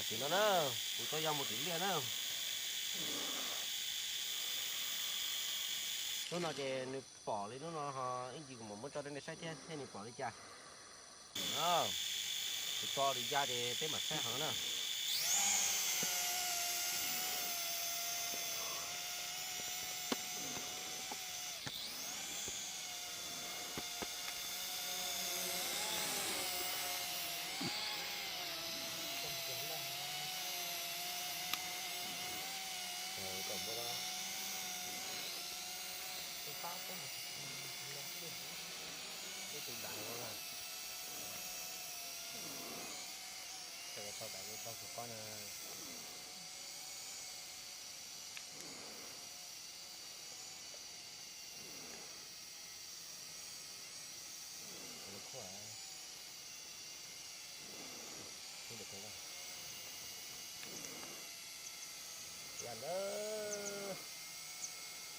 Tim no na, kuv tau yog mus tim liaj na. Hnub no ces nws pom li hnub no ho ib ntsis kuv mam muab tso rau nej saib thiab seb nws pom li cas. Kuv tso li ya ces peb mam saib hov na. Ua ntawd,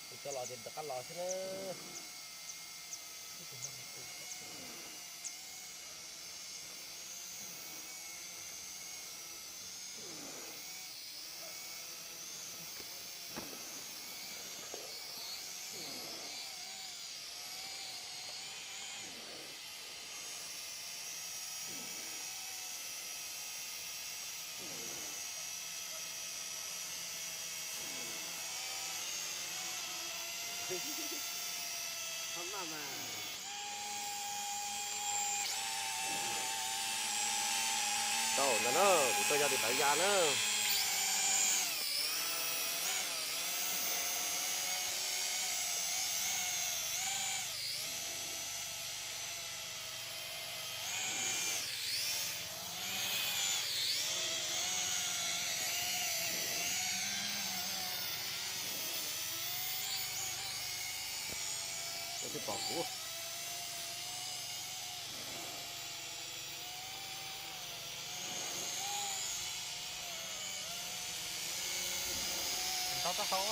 kuv coj los ces rov qab los xwb na. Tau ntawd na, kuv tau yog tim plawv ya na. Twb pom kuv. Tau tau tau.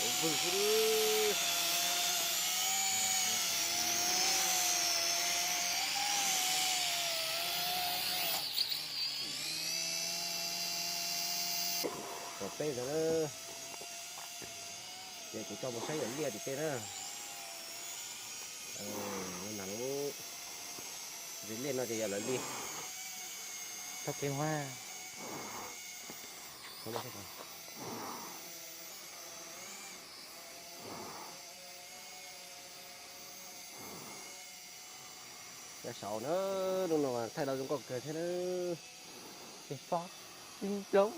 Vwg xwb. Kaum peb ntawd na. Ces kuv coj mus saib yawm liaj tim tej na. Liaj no ces yog lawv li. Thauj kev huab. Cov saud na, lub no thaij los zoo nkauj kawg thiab na. Ces fob ib lub.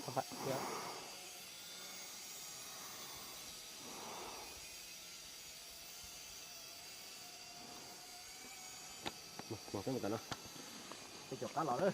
Mus peb mus tom no, peb caum qab los na.